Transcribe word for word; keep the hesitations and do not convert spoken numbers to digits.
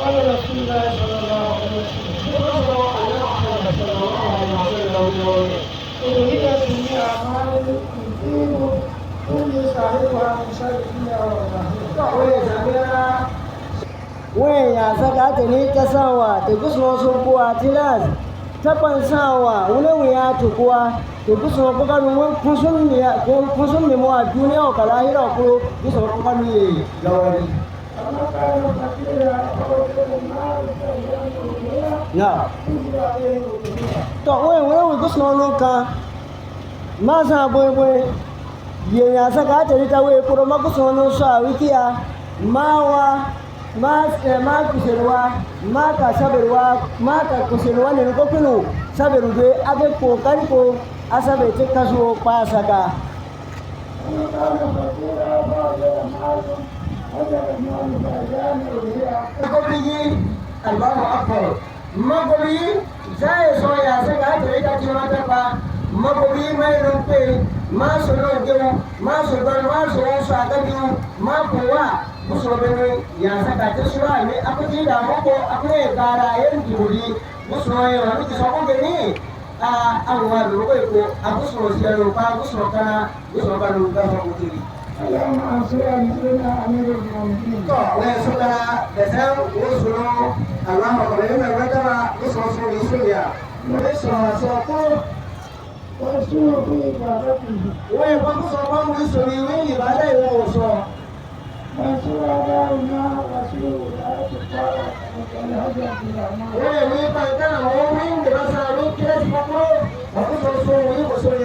قال رسول الله صلى الله عليه وسلم، أضحية من أعمال يصيب كل صاحبها من شر الدنيا والآخرة. Wee yaasa ka teni ta sanwa, te Gusuma sun kua tilas, ta pan sanwa, wune wiya tu kua, te Gusuma kukanu wen kusun mi, kun-, kusun mi mua duniya o ka lahira o kuru, Gusuma kukanu ye gawari. Na. To, wee, wee, wee, Gusuma nun kan. Ma sa bwe bwe. Ye ya sa ka teri ta wee kuro ma Gusuma nun sa wikia. Ma wa, ma, eh, ma kuserwa, ma ka saberwa, ma ka kuserwa ne ko kunu. Saberu de ake ko kari ko asabe te kasu o pa saka. Magobi, Allahu Akbar. Magobi, zaye so ya se ka tare ka kima ta pa. Magobi mai rumpe, ma so no geu, ma so bar, ma so sa ka biu, ma kuwa, Gusuma bene ya sa ka te sura ne, aku ti da mo ko, aku ne kara yen dibudi, Gusuma yo, ni so ko geni. A, an wa doro ko, a Gusuma siya lo, ba Gusuma kana, Gusuma ba lo, ba fa ko tiri. اللهم انصر على سيدنا امير المؤمنين. To, wee so kana, da san, wo suno, Allahumma qul lana wa taba, Gusuma so, wo suno ya. Wo so, so ko. وانصره في عبادته. Wee ba Gusuma ba, wo suno, wo ibada, wo so. Wee, wee, pankana, wee, wee, de basa, wee, kira, si, pakuro, bakuso, so, wee, koso,